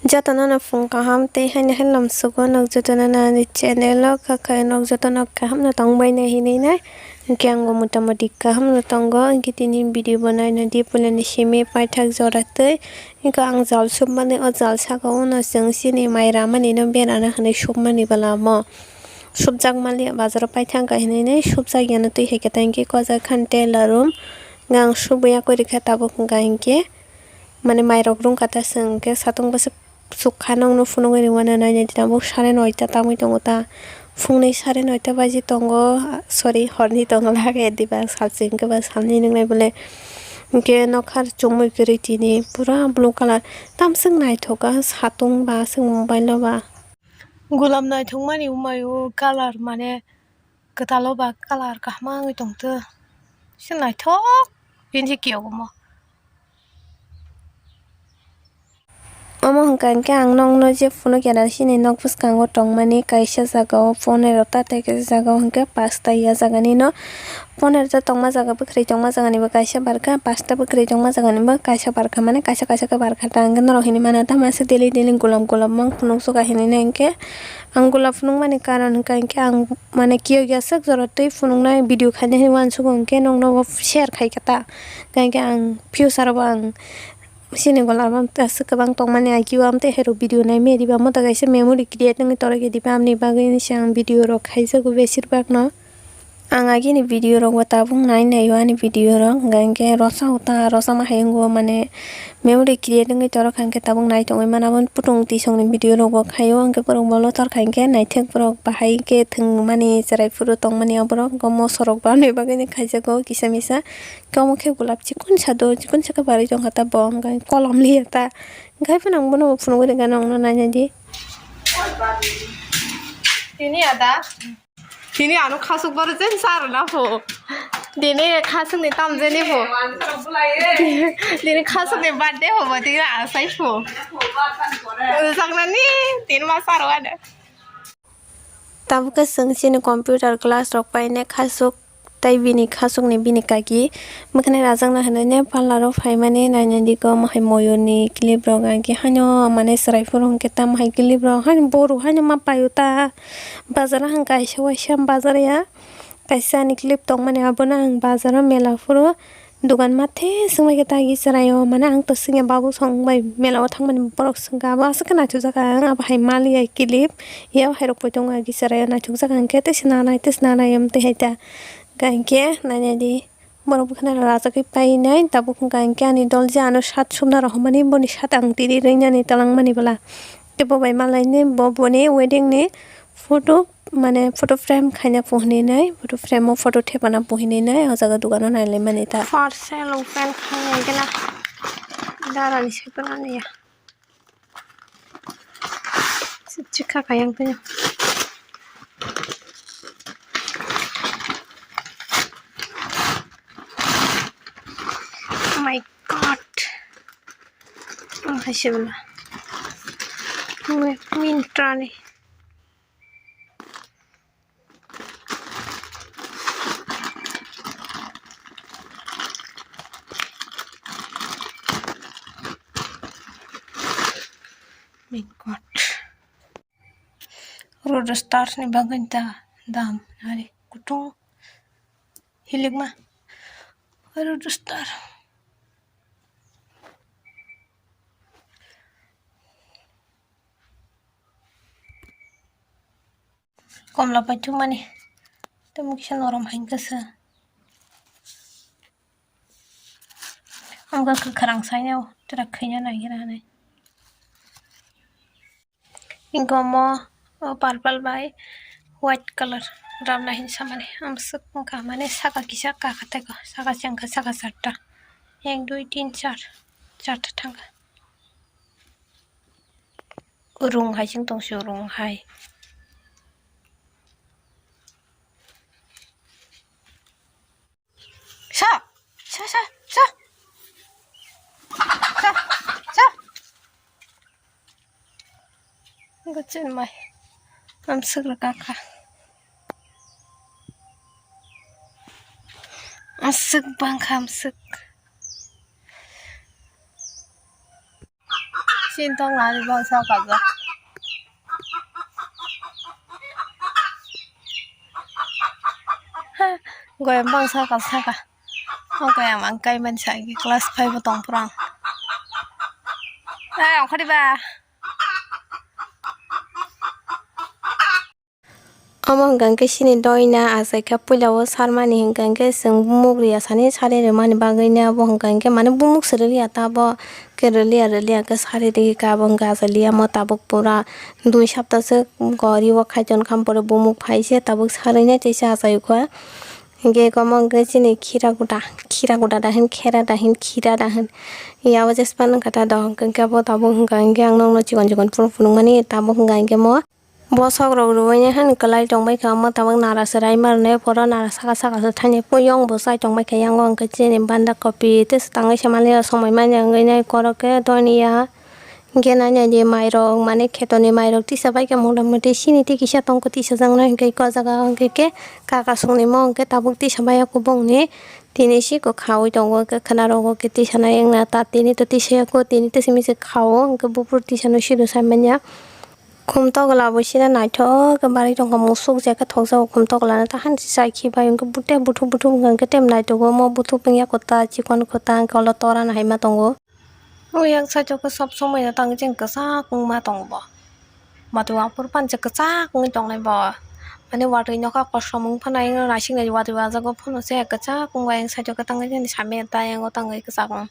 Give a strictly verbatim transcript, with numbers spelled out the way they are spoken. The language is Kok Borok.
Jotono no phung kaham tei haino hai lamsugo, nok jotono no ani channel o kha kha, nok jotono kaham no tong bai nai hinwi nai. Hwnkhe ang bo motamoti kaham no tongo, hwnkhe tini video bo naina di puila ni simi paithak jora twi. Hwnkhe ang jal submani, o jal saka o no chwng chini mai ramani no berana hinwi submani bwla mo. Subjak maliya bazaro paithak hinwi nai, subjak yano twi hai khe ta hwnkhe kojak khan tailor room. Hwnkhe ang subwi yakwi rikha tabuk hwnkha hwnkhe. Mane mairok rungkha ta chwng hwnkhe satung bwswk chukha nokno phunugwi ringmano nainai di tabuk sare noita tangwi tongo ta. Phungni sare noita baji tongo, sorry, horni tongo lage diba salchi hwnkhe ba salni nwngnai bole. Hwnkhe nokha chumui kwrwi tini pura blue colour. Tamswk naithok kha satung ba swk mobile o ba. Golap naithokmani wngmai o colour mane kwtal o ba colour kaham wngwi tongtw. Se naithok bini se kiyogo omo. Omo hwnkha hwnkhe ang nokno je phunukya na sini nok bwskango tongmani kaisa jaga o ponero ta tei kaisa jaga o hwnkhe pasta ya jagani no. Ponero ta tongma jaga bwkhwrwi tongma jagani bo kaisa barkha, pasta bwkhwrwi tongma jagani bo kaisa barkha, mane kaisa kaisa khe barkha ta hwnkhe norok hinwi mano tamo se daily daily golap golap mang phunukjak hinwi no hwnkhe. Ang golap phunukmani karon hwnkha hwnkhe ang mane kiyokya swk jora twi phunuknai video khainai hinwi uansugo hwnkhe nokno bo share khaikha ta. Hwnkha hwnkhe ang future o bo ang chini golap aswk kwbang tongmani agio amtwi hairok video naimaya diba, omo ta kaisa memory create wngwi torokya diba, amni bagwi se ang video rok khaijago besir bak no. Ang agini video rok bo tabuk nai naio ani video rok, hwnkha hwnkhe rosa o ta, rosa ma hai wngo mane memory create wngwi torok kha hwnkhe tabuk nai tongwi mano. Aboni putung twi songni video rok bo khaio, hwnkhe borok bo lotor kha hwnkhe naithok borok bahai khe thwngmani chwrai phuru tongmani aborok, omo sorok bamni bagwino khaijago kisa misa. Omo khe golap chikon sa do, chikon sa khe barwi tongkha ta bo, hwnkha hwnkhe kolom liya ta, hwnkhe haphano ang bono phunugwi rwgano, nokno naina di. Tini ada. Tini ano khasuk baro jen sa rwna pho. Tini khasukni tam jeni pho. Tini khasukni birthday pho bo tini asai pho. Saknani tini ma sa rwna. Tabuk khe chwng chini computer class rok paine khasuk tei bini khasukni bini kaki. Mwkhwnai rajakna hinwi ne parlour o phaimani nainani khe omo hai moyurni clip rok, hwnkhe haino mane chwrai phuru hwnkhe tamo hai clip rok haino bohrok haino ma paio ta. Bazar o hwnkhe kaisa waisa bazar ya, kaisa ani clip tongmani abono ang bazar o mela phuru dogan mathe swngbai khe ta agi chwrai o, mane ang to swngya babu song bai mela o thangmani borok swngkha abo aswk khe naithokjak ang abo hai maliya clip ya hai rok poito wngkha agi chwrai o naithokjak ang khe tei se nanai tei se nanai amtwi hai ta. Hwnkhe nainai di. Borok bwkhano rajagwi painai, tabuk hwnkha hwnkhe ani dol je ano shirt sumna rohormani, boni shirt ang tini ringnani twlangmani bwla. Tei bo bai malainai bo boni wedding ni photo, mane photo frame khaina puhninai, photo frame o photo thepana puhninai, o jaga dogano nailaimani ta. For sale open khaina gela darani saipanani ya. Chikha kayang tanya. Oh my God. Oh, hai se bela. Winter ni. My God. Road Star ni bagwi da dam ari kutung hilikma. Road Star. Komla paithumani. Tamo kisa norom hai khe se. Amga kwkhwrang saino tera khaina naigira hinwi. Gomo o purple bai white colour ramna hin samani. Amswk wngkha mane saka kisa kakha tei saka chengkha saka charta. Ek, dui, tin, char. Charta thangkha. Rung hai chwng tong si rung hai. Sa, sa, sa, sa. Sa, sa. Gochin mai. Amswk rwkha kha. Amswk bangkha amswk. Chini tong nani bangsa kajak. Goyam bangsa ka saka. O goyam ang kai mani sa agi class five o tong phrang. Ai, ongkhori ba. Omo hwnkha hwnkhe chini doina achai khe puila o sarmani hwnkha hwnkhe chwng bumuk riya sani sari rwmani bagwi no abo hwnkha hwnkhe mane bumuk se rwliya ta abo khe rwliya rwliya khe sari rwkha abo hwnkha achai liya mo tabuk pura dui sapta se gori o khaiton kha pore bumuk phai se tabuk sarwi nai tei se achai kha hwnkhe omo hwnkhe chini khira guda khira guda da hin khera da hin khira da hin ya o jespan wngkha ta do hwnkha hwnkhe abo tabuk hwnkha hwnkhe ang nokno chikon chikon phunuk phunuk mani tabuk hwnkha hwnkhe mo. Bosok rok rwui nai hwn kwlai tongbai kha, omo tabuk nara se raima rwnai, phoro nara saka saka se thainai, puyung bo chai tongbai kha, yango hwnkhe chini banda kopi tei se tangwi se manliya, somoi manya wngwi nai, koro khe doiniya hwnkhe nai nai di mairok, mane khetoni mairok tisa bai kha, mota moti sini tei kisa tongkho tisajaknai, hwnkhe o jaga o hwnkhe khe kaka songni mo hwnkhe tabuk tisa bai ya kubungni, tini siko khaui tongo, hwnkhe khwnarogo khe tisanai wngna ta, tini to tisaya kho, tini to simi se khao, hwnkhe buphuru tisano sido sai manya. Khum tokla bo sina naithok khe barwi tongkha, musuk je khe thokjago khum tokla no, ta han se chai khibai hwnkhe bute buthuk buthuk wngkha hwnkhe tei naithogo omo buthuk wngya kwtal chikon kwtal hwnkhe ulo tora no hai ma tongo. O yang side o khe sob somoi no tangwi cheng kwchak wngma tongo bo, matwi aphuru phano se kwchak wngwi tongnai bo, mane watwi nokha kosom wng phano ayang naising nai watwi wajago phano se kwchak wngwi ayang side o khe tangwi cheng samya ta ayang o tangwi kwchak wng.